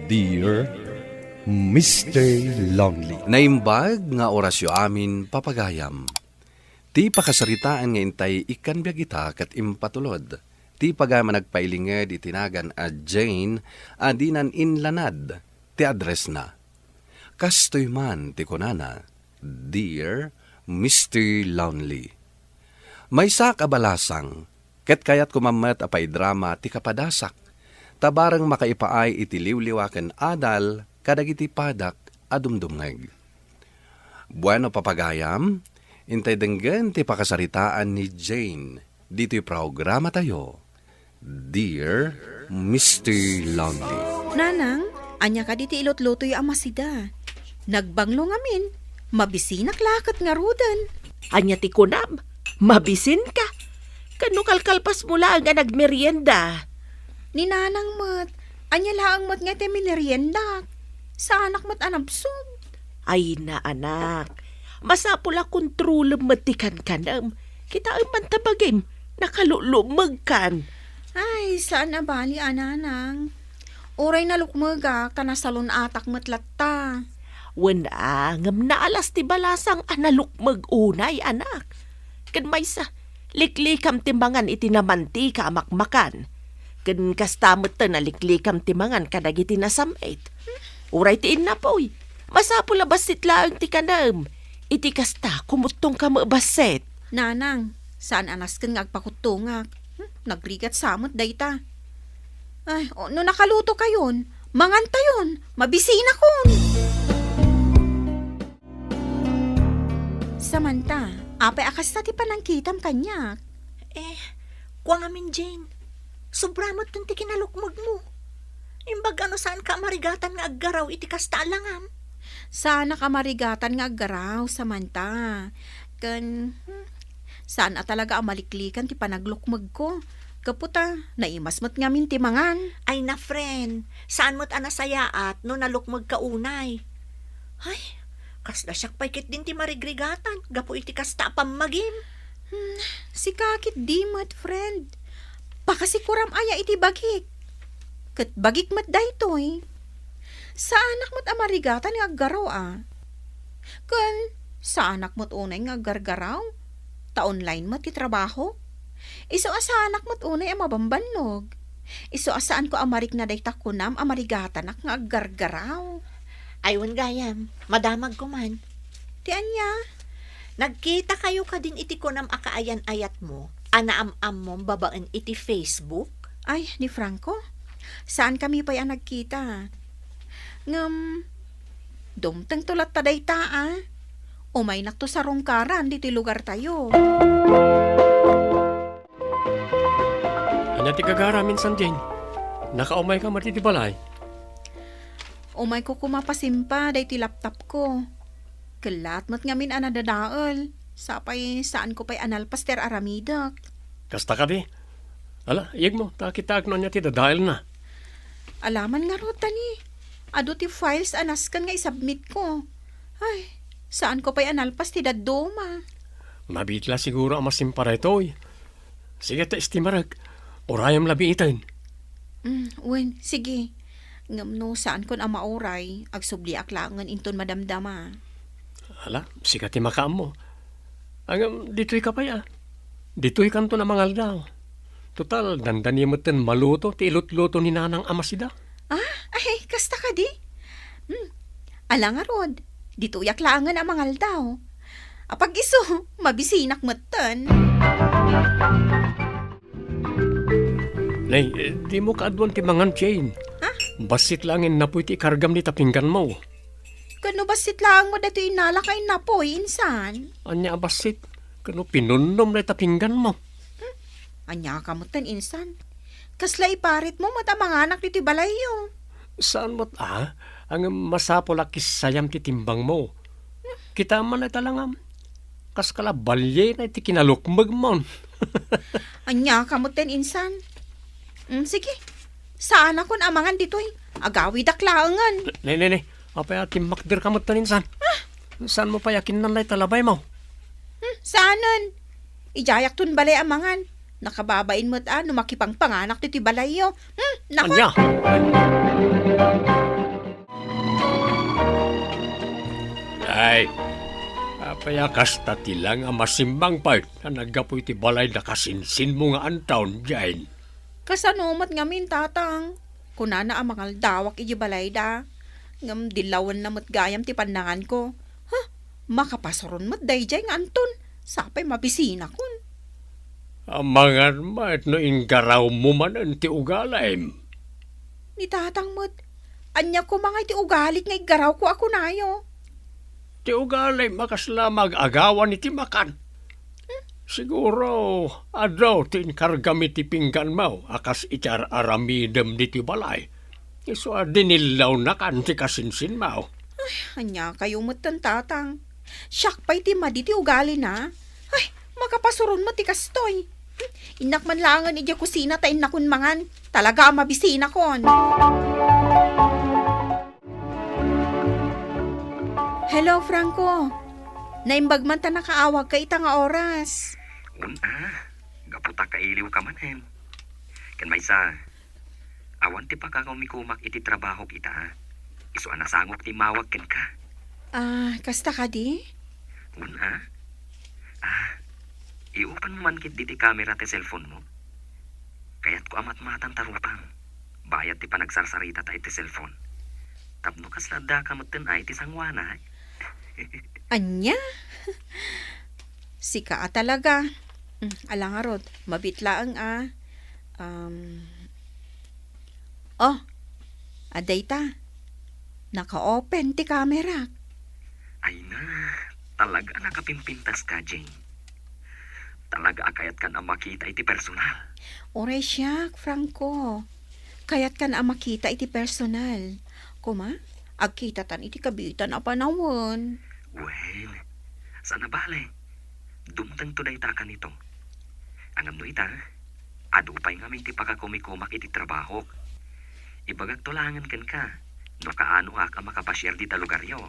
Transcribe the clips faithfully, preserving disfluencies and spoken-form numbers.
Dear Mister Lonely. Naimbag nga orasyo amin, papagayam. Ti pakasaritaan nga intay ikkan biag ita ket impatulod ti pagayam a nagpailinged iti nagan a Jane a dinan inlanad ti addressna. Kastoy man ti kunana, "Dear Mister Lonely, maysak a balasang, ket kayatko man met a paidrama ti kapadasak, ta bareng makaipaay iti liwliwa ken adal kadagiti padak a dumdumngeg." Bueno, papagayam, intay denggen ti pakasaritaan ni Jane ditoy programatayo, Dear Mister Lonely. Nanang, ania kadi ti ilutlutoyo a masida? Nagbanglo ngamin, mabisinak la ket ngaruden. Ania ti kunam? Mabisinka? Ken no kalkalpasmo laeng a nagmerienda? Ni Nanang met, ania laeng met nga ti mineriendak? Saanak met a nabsog. Ay na, anak. Masapul a kontrolem met ti kankanem. Kitaem man ta bagim, nakalulumegkan. Ay, saan a bali a, Nanang. Uray nalukmegak ta nasalun-atak met latta. Wen a, ngem naalas ti balasang a nalukmeg unay, anak. Ken maysa, liklikam ti mangan iti namantika a makmakan. Ken kasta met a liklikam ti mangan kadagiti nasam-it. Uray ti innapuy, masapul a bassit laeng ti kanem. Iti kasta, kumuttongka met bassit. Nanang, saan a nasken nga agpakuttongak. Hmm, nagrigat sa met dayta. Ay, o, no nakalutokayon, mangantayon, mabisinakon. Samantha, apay a kasta ti panangkitam kaniak? Eh, kua ngamin, Jane. Sobra met ti kinalukmegmo. Imbag a no saanka a marigatan nga aggaraw iti kasta a langam. Saanak a marigatan nga aggaraw, Samantha. Ken, hmm, saan a talaga a maliklikan ti panaglukmegko. Gapu ta, naimas met ngamin ti mangan. Ay na, friend, saan met a nasayaat no nalukmegka unay. Ay, kasla siak pay ketdin ti marigrigatan gapu iti kasta a pammagim. Hmm, sika ketdi met, friend. Pakasikuram aya iti bagik. Ket bagik met daytoy. Saanak met a marigatan nga aggaraw a. Ken saanak met unay nga aggargaraw, ta online met ti trabaho. Isu a saanak met unay a mabambannog. Isu a saanko a marikna dayta kunam a marigatanak nga aggargaraw. Ay, wen gayam, madamagko man. Ti ania? Nagkitakayo kadin iti kunam a kaayan-ayatmo a naam-ammom babaen iti Facebook? Ay, ni Franco? Saankami pay a nagkita. Ngem, dumtengto latta dayta a. Umaynakto sarungkaran ditoy lugartayo. Ania ti gagaram insan, Jane? Nakaumayka met iti balay? Umayko koma pasimpa daytoy laptopko. Kellaat met ngamin a nadadael. Sapay saanko pay a nalpas ti ar-aramidek. Kasta kadi? Ala, iyegmo, ta kitaek no ania ti dadaelna. Alaman ngarud, tani. Adu ti files a nasken nga isubmitko. Ay, saanko pay a nalpas ti dadduma. Mabiit la siguro a masimpa daytoy. Sige, ta estimarek. Urayem la biiten. Mm, wen, sige. Ngem no saankon a mauray, agsubliak laengen inton madamdama. Ala, sika ti makaammo. Ngem ditoyka pay a. Ditoykanton a mangaldaw. Total, dandani metten maluto ti ilutluto ni Nanang a masida. Ah, ay, kasta kadi? Hmm. Ala ngarud, ditoyak laengen a mangaldaw. Apag isu, mabisinak metten. Nay, eh, dimo kaaduan ti mangan, Jane. Ha? Bassit laeng innapuy ti ikargam dita pingganmo. Ken no bassit laeng met daytoy innalak a innapuy, insan. Ania a bassit? Ken no pinunnom dayta pingganmo. Hmm? Ania ka metten, insan? Kasla iparitmo met a manganak ditoy balayyo? Saan met a, ngem masapul a kissayam ti timbangmo. Kita man ita langam. Kas kala baliena iti kinalukmegmon. Ania ka metten, insan? Mm, sige. Saanakon a mangan ditoy. Agawidak laengen. Ne, ne, ne. Apay a timmakderka metten, insan? Ah! Saanmo pay a kinnanna ita labaymo? Hmm, saanen. Idiayakton balay a mangan. Nakababain met a no makipangpanganak ditoy balayyo. Hmm, naku. Ania? Kaya kasta ti lang a masimmangpet a naggapu iti balay da kasinsinmo nga Anton, Jane. Kasano met ngamin, Tatang? Kunana a mangaldawak iti balayda. Ngem dillawenna met gayam ti pannanganko. Ha? Makapasuron met daydiay nga Anton. Sapay mabisinakon. Amangan met no inggarawmo manen ti ugalim. Ni Tatang met, ania koma nga iti ugalik nga iggarawko a kunayo? Ti ugalim a kasla mag-agawan iti makan. Siguro, adu ti inkargam iti pingganmo a kas iti ar-aramidem ditoy balay. Isu a dinillawnakan ti kasinsinmo. Ay, ania kayo metten, Tatang? Siak pay ti madi ti ugalina. Ay, makapasuron met ti kastoy. Innak man laengen idiay kusina ta innakon mangan. Talaga a mabisinakon. Hello, Franco. Naimbag man ta nakaawagka ita nga oras. Wen a, gapu ta kailiwka manen. Ken maysa, awan ti pakakumikumak iti trabahok ita. Isu a nasangok ti immawag kenka. Ah, kasta kadi? Wen a. Ah, iupanmo man ketdi ti kamera ti cellphone-mo. Kayatko a matmatan ta rupam. Bayat ti panagsarsarita ta iti cellphone. Tapno kasla addaka metten a iti sangoanay. Ania? Sika a talaga. Mm, ala ngarud, mabiit laeng a. Um, oh, adda ita. Naka-open ti kamerak. Ay na, talaga a nakapimpintaska, Jane. Talaga a kayatkan a makita iti personal. Uray siak, Franco. Kayatkan a makita iti personal. Koma, agkitatan iti kabiitan a panawen. Wen, saan a bale. Dumtengto dayta a kanito. Ngem no ita, adu pay ngamin ti pakakumikumak iti trabahok. Ibagakto laengen kenka no kaanoak a makapasiar dita lugaryo.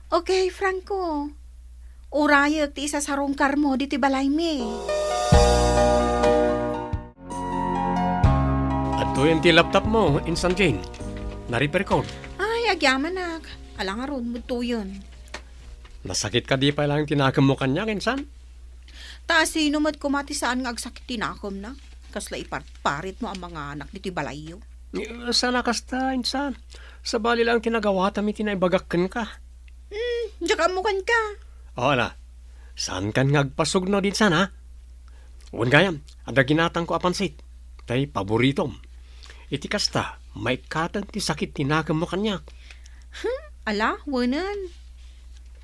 Okay, Franco. Urayek ti isasarungkarmo ditoy balaymi. Adtoyen ti laptopmo, insan Jane. Na-repairkon. Ay, agyamanak. Ala ngarud, budtoyen. Nasakit kadi pay laeng ti nakemmo kaniak, insan? Ta asino met koma ti saan nga agsakit ti nakemna? Kasla iparparitmo a manganak ditoy balayyo. Eh, saan a kasta, insan. Sabali laeng ti nagawatam iti naibagak kenka. Hmm, diak ammo kenka. O, ala. Saankan nga agpasugno, insan, ha? Wen gayam, adda ginatangko a pansit. Tay paboritom. Iti kasta, maikkaten ti sakit ti nakemmo kaniak. Hmm, ala, wenen.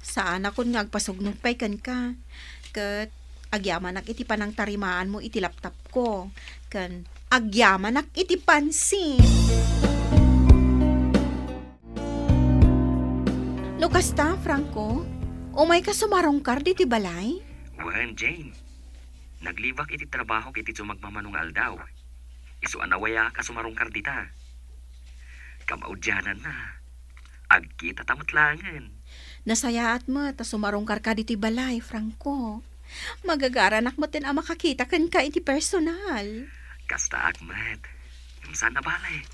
Saanakon nga agpasugno pay kenka. Ket agyamanak iti panangtarimaanmo iti laptopko. Ken agyamanak iti pansit. No kasta, Franco, umayka sumarungkar ditoy balay? Wen, Jane. Naglibak iti trabahok iti sumagmamano nga aldaw. Isu a nawayaak a sumarungkar dita. Kamaudiananna, agkitata met laengen. Nasayaat met ta sumarungkarka ditoy balay, Franco. Magagaranak metten a makakita kenka iti personal. Kastaak met. Ngem saan a bale.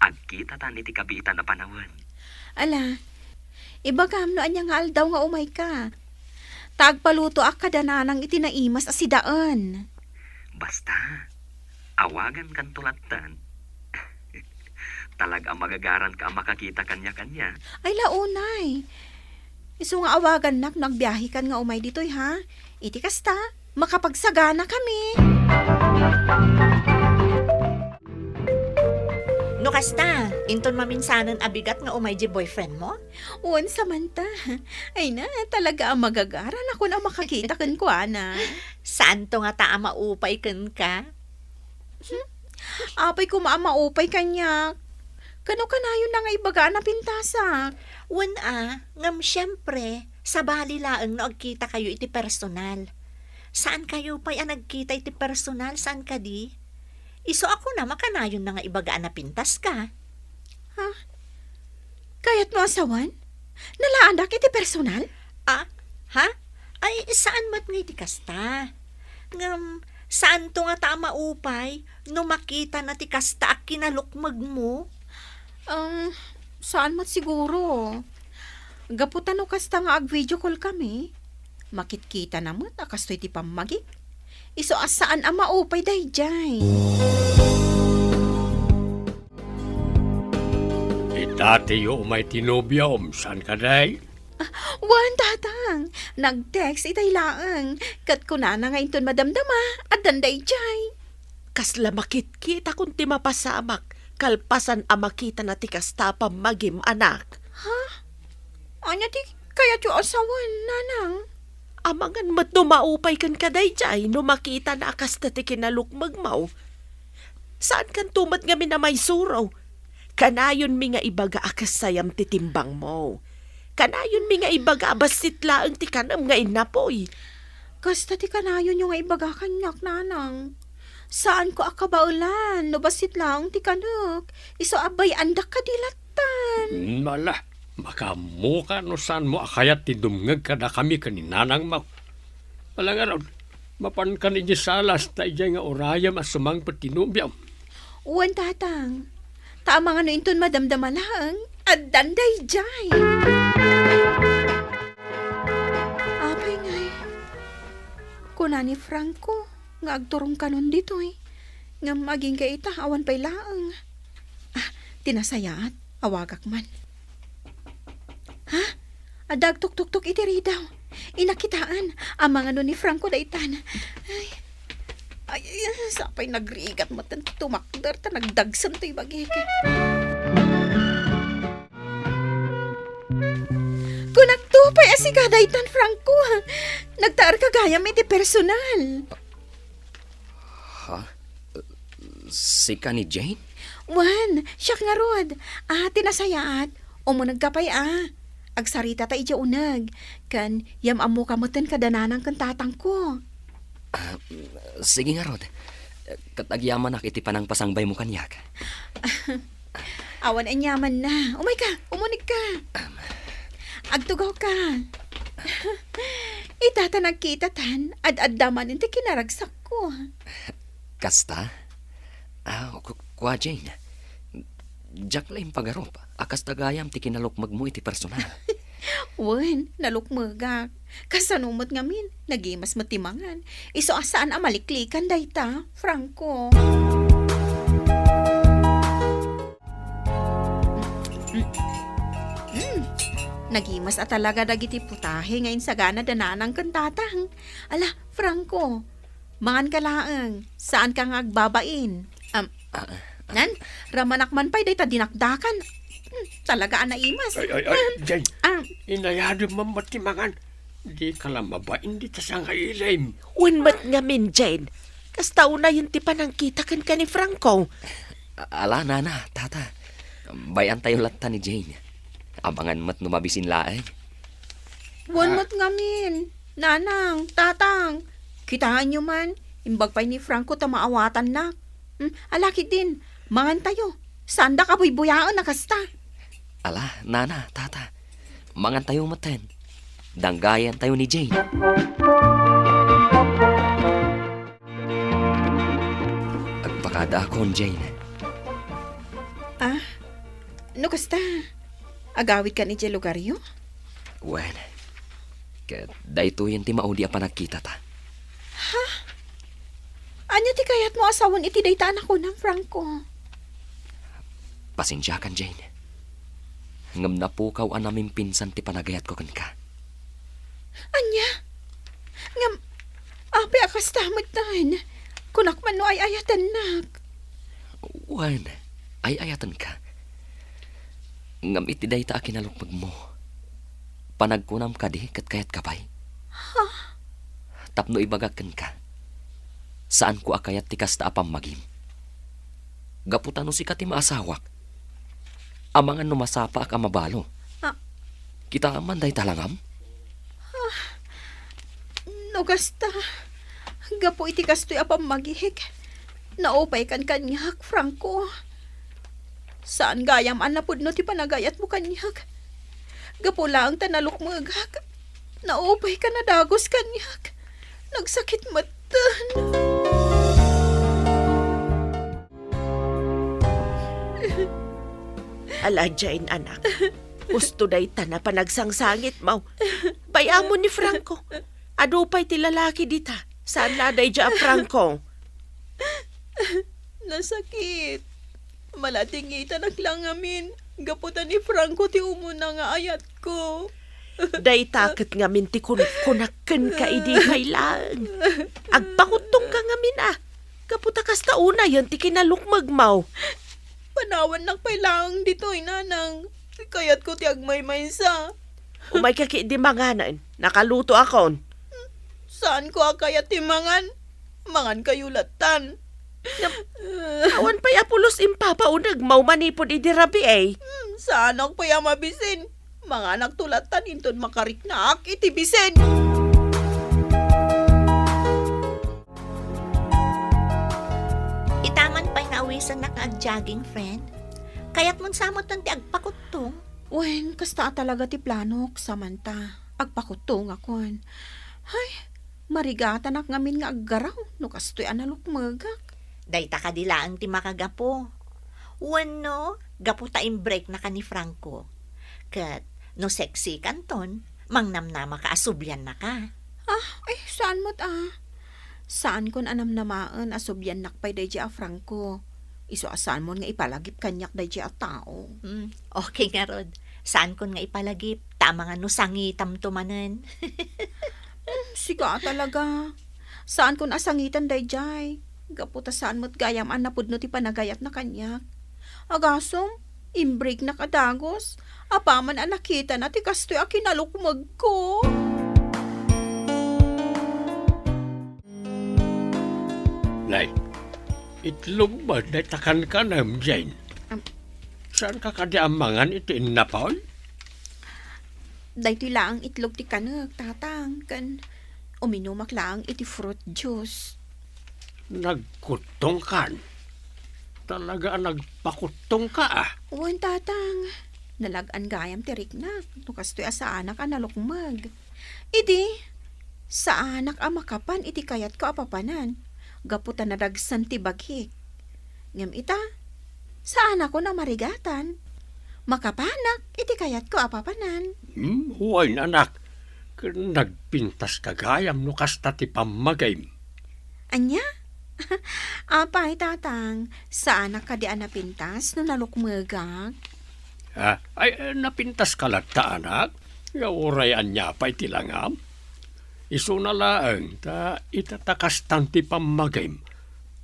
Agkitatan iti kabiitan a panawen. Ala, ibagam no ania nga aldaw nga umayka. Ta agpalutoak kada nanang iti naimas a sidaen. Basta, awagankanto lattan. Talaga a magagaranka a makakita kaniak ania. Ay, la unay. Isu nga awagannak no agbiahekan nga umay ditoy, ha? Iti kasta, makapagsaganakami. No kasta, inton maminsanen a bigat nga umay diay boyfriendmo? Wen, Samantha. Ay na, talaga a magagaranakon a makakita kenkuana. Saanto ngata a maupay kenka? Hmm? Apay koma a maupay kaniak. Kano kanayonna nga ibaga a napintasak? Wen a, ngem siempre, sabali laeng no agkitakayo iti personal. Saankayo pay a nagkita iti personal, saan kadi? Isu a kunam a kanayonna nga ibaga a napintaska. Ha? Kayatmo a sawen? Nalaanak iti personal? Ah, ha? Ay, saan met nga iti kasta. Ngem, saanto ngata a maupay no makitana ti kasta a kinalukmegmo? Um, saan met siguro. Gapu ta no kasta nga ag-video call kami, Makitkitana met a kastoy ti pammagik. Isu a saan a maupay daydiay. Ita ti umay ti nobiom, saan kadi? Ah, wen, Tatang. Nag-text itay laeng. Ket kunana nga inton madamdama, addan daydiay. Kasla makitkitakon ti mapasamak, kalpasan a makitana ti kasta a pammagim, anak. Ha? Ania ti kayatyo a sawen, Nanang? Amangan met no maupay kenka daydiay no makitana a kasta ti kinalukmegmo. Saankanto met ngamin a maisuro. Kanayonmi nga ibaga a kasayam ti timbangmo. Kanayonmi nga ibaga a bassit laeng ti kanem nga innapoy. Kasta ti kanayonyo nga ibaga kaniak, Nanang. Saanko a kabaelan no bassit laeng ti kanek. Isu a bay-andak kadi lattan. Ala, makaammoka no saanmo a kayat ti dumngeg kadakami ken ni nanangmo. Ala ngarud, mapankan idiay salas ta idiay nga urayem a sumangpet ti nobiom. Wen, Tatang. Ta amangan no inton madamdama laeng, addan daydiay. Apay ngay, kuna ni Franco nga agturongkanon ditoy, ngem agingga ita, awan pay laeng. Ah, ti nasayaat, awagak man. Ha? Adda agtuktuktok iti ridaw. Inna kitaan, amangan no ni Franco daytan. Ay. Ay, ay, ay, sapay nagrigat met ti tumakder ta nagdagsen toy bagik. Kunakto pay a sika daytan, Franco. Nagtaerka gayam iti personal. Ha? Sika ni Jane? Wen, siak ngarud. Ah, ti nasayaat, umunegka pay a. Agsaritata idiay uneg. Ken yam-ammoka metten kada nanang ken tatangko. Ah, sige ngarud. Ket agyamanak iti panangpasangbaymo kaniak. Awan aniamanna. Umayka, umunegka. Agtugawka. Ita ta nagkitatan, ad-adda manen ti kinaragsakko. Kasta? Ah, ku-, kua, Jane. Diak la impagarup a kasta gayam ti kinalukmegmo iti personal. Wen, nalukmegak. Kasano met ngamin, nagimas met ti mangan. Isu a saan a maliklikan dayta, Franco. Mm. Nagimas a talaga dagiti putahe nga insagana da nanang ken tatang. Ala, Franco, manganka laeng, saanka nga agbabain. Am, Ah, ah. Nan, ramanak man pay dayta dinakdakan. Hmm, talaga a naimas. Ay, ay, ay, Jane. Ah. Inayadem man met ti mangan. Dika la mabain dita sangailim. Wen met ngamin, Jane. Kasta unayen ti panangkita kenka ni Franco. A-, ala, nana, tata. Bay-antayo latta ni Jane. Amangan met no mabisin laeng. Wen Ah. met ngamin. Nanang, tatang, kitaenyo man, imbag pay ni Franco ta maawatannak. Hmm, ala ketdin, mangantayo. Saanda kabuybuyaen a kasta. Ala, nana, tata, mangantayo metten. Danggayantayo ni Jane. Agpakadaakon, Jane. Ah, no kasta, agawidkan idiay lugaryo? Wen, ket daytoyen ti maudi a panagkitata. Ha? Ania ti kayatmo a sawen iti dayta a nakunam, Franco? Pasensiakan, Jane. Ngem napukaw a namimpinsan ti panagayatko kenka. Ania? Ngem, apay a kasta metten? Kunak man no ay-ayatennak. Wen, ay-ayatenka. Ngem iti dayta a kinalukmegmo, panagkunam kadi ket kayatka pay? Ha? Tapno ibagak kenka, saanko a kayat ti kasta a pammagim. Gapu ta no sika ti maasawak, amangan no masapaak a mabalo. Ah. Kitaem man dayta langam? Ah, no kasta, gapu iti kastoy a pammagik, naupaykan kaniak, Franco. Saan gayam a napudno ti panagayatmo kaniak. Gapu laeng ta nalukmegak, naupaykan a dagus kaniak. Nagsakit metten. Ala, Jane, anak. Husto dayta a panagsangsangitmo. Bay-ammo ni Franco. Adu pay ti lalaki dita. Saan la daydiay a Franco? Nasakit. Malatingitanak la ngamin. Gapu ta ni Franco ti umuna nga ayatko. Dayta ket ngamin ti kun-, kunak kenka idi pay laeng. Agpakuttongka ngamin a. Gapu ta kasta unayen ti kinalukmegmo. Panawannak pay laeng ditoy, nanang. Kayatko ti agmaymaysa. Umayka ketdi manganen. Nakalutoakon. Saanko a kayat ti mangan. Mangankayo lattan. Ngem, awan pay a pulos impapaunegmo manipud idi rabii. Hmm, saanak pay a mabisin. Manganakto lattan inton makariknaak iti bisin. Ita man pay nga awisannak nga agjogging, friend. Kayatmon sa metten ti agpakuttong? Wen, kasta a talaga ti planok, Samantha. Agpakuttongakon. Hay, marigatanak ngamin nga aggaraw no kastoy a nalukmegak. Dayta kadi laeng ti makagapu. Wenno, gapu ta imbreaknaka ni Franco. Ket no sexy kanton, mangnamnamaka a subliannaka. Ah, ay, saan met a. Saankon a namnamaen a subliannak pay daydiay a Franco. Isu a saanmon nga ipalagip kaniak daydiay a tao. Hmm, okay ngarud. Saankon nga ipalagip, ta amangan no sangitamto manen. Hmm, sika a talaga. Saankon a sangitan daydiay. Gapu ta saan met gayam a napudno ti panagayatna kaniak. Agasem, imbreaknak a dagus, apaman a nakitana ti kastoy a kinalukmegko. Nay, itlog met dayta kankanem, Jane? Am- Saanka kadi a mangan iti innapaw? Daytoy laeng itlog ti kanek, Tatang, ken uminumak laeng iti fruit juice. Nagkuttongkan? Talaga a nagpakuttongka, a? Wen, Tatang. Nalag-an gayam ti riknak no kastoy a saanak a nalukmeg. Idi, saanak a makapan iti kayatko a papanan, gapu ta nadagsen ti bagik. Ngem ita, saanakon a marigatan. Makapanak iti kayatko a papanan. Hmm, wen, anak. Ken nagpintaska gayam no kasta ti pammagim. Ania? Apay, Tatang, saanak kadi a napintas no nalukmegak? Ah, ay, eh, napintaska latta, anak? Nga uray ania pay ti langam? Isuna laeng, ta ita ta kastan ti pammagim.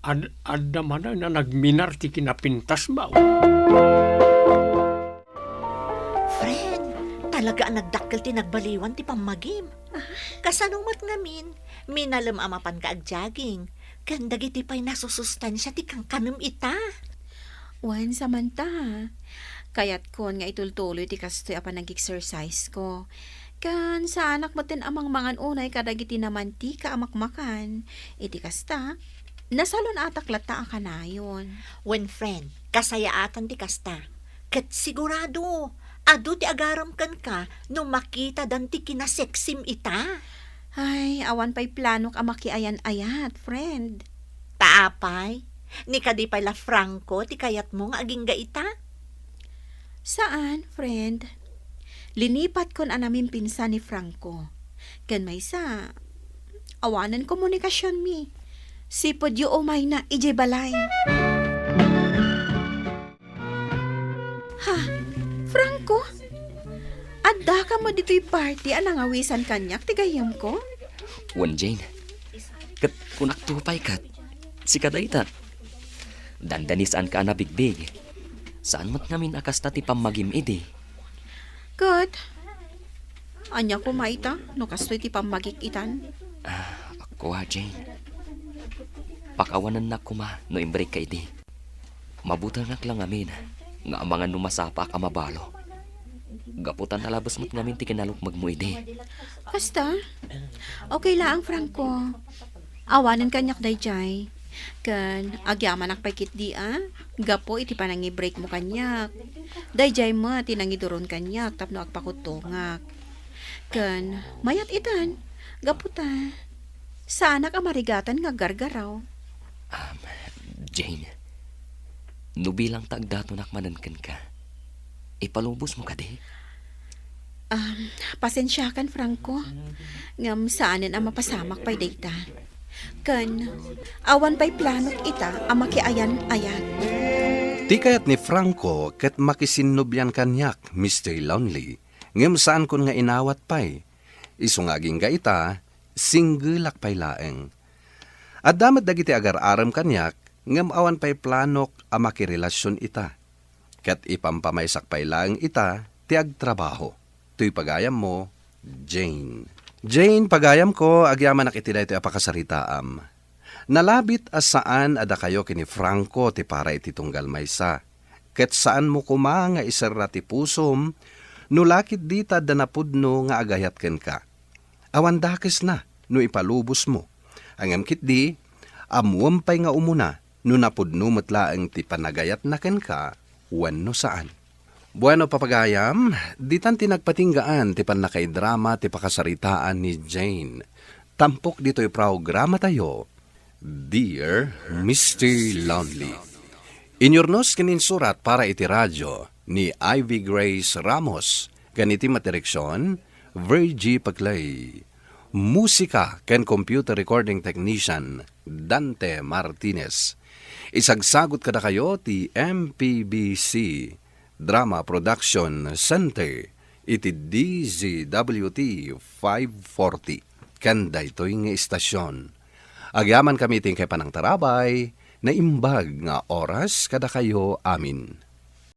Ad-, adda manen a nagminar ti kinapintasmo. Friend, talaga a nagdakkel ti nagbaliwan ti pammagim. Ah? Kasano met ngamin, minalem a mapanka agjogging, ken dagiti pay nasusustansia ti kankanem ita? Wen, Samantha, kayatkon nga itultuloy ti kastoy a panag-exercise ko. Ken saanak metten a mangmangan unay kadagiti namantika a makmakan. Iti kasta, nasalun-atak latta a kanayon. Wen, friend, kasayaatan ti kasta. Ket sigurado, adu ti agarem kenka no makitadan ti kinasexim ita. Ay, awan pay planok a makiayan-ayat, friend. Ta apay, ni kadi pay la Franco ti kayatmo nga agingga ita? Saan, friend. Linipatkon a namimpinsan ni Franco. Ken maysa, awanen komunikasionmi. Sipud yo umayna idiay balay. Ha? Franco? Addaka met ditoy party a nangawisan kaniak ti gayyemko? Wen, Jane. Ket kunakto pay ket, sika dayta. Dandani saanka a nabigbig. Saan met ngamin a kasta ti pammagim idi. Ket, ania koma ita no kastoy ti pammagik itan? Ah, kua, Jane. Pakawanennak koma no imbreakka idi. Mabutengak la ngamin nga amangan no masapaak a mabalo. Gapu ta nalabes met ngamin ti kinalukmegmo idi. Kasta? Okay laeng, Franco. Awanen kaniak daydiay. Ken agyamanak pay ketdi a, gapu iti panangibreakmo kaniak. Daydiay met ti nangiduron kaniak tapno agpakuttongak. Ken mayat itan, gapu ta saanak a marigatan nga aggargaraw. Um, Jane, no bilang ta agdatonak manen kenka, ipalubosmo kadi? Um, pasensiakan, Franco. Ngem saanen a mapasamak pay dayta. Ken, awan pay planok ita a makiayan-ayat. Ti kayat ni Franco ket makisinnubian kaniak, Mister Lonely, ngem saankon nga inawat pay. Isu nga agingga ita, singgelak pay laeng. Adda met dagiti agar-arem kaniak, ngem awan pay planok a makirelasion ita. Ket ipampamaysak pay laeng ita ti agtrabaho. Toy pagayammo, Jane. Jane, pagayamko, agyamanak iti daytoy a pakasaritaam. Nalabit a saan a dakayo ken ni Franco ti para iti tunggal maysa. Ket saanmo koma nga iserra ti pusom no la ketdi ta adda napudno nga agayat kenka. Awan dakesna no ipalubosmo. Ngem ketdi, ammoem pay nga umuna no napudno met laeng ti panagayatna kenka wenno saan. Bueno, papagayam, ditan ti nagpatinggaan ti pannakaidrama ti pakasaritaan ni Jane. Tampok ditoy programatayo, Dear Mister Lonely. Inyurnos ken insurat para iti radyo ni Ivy Grace Ramos, ken iti madireksion, Virgie Paclay. Musika ken computer recording technician, Dante Martinez. Isagsagot kadakayo ti M P B C Drama Production Center iti D Z W T five forty. Ken daytoy nga istasyon, agyamankami ti inkay panangtarabay, naimbag nga oras kadakayo amin.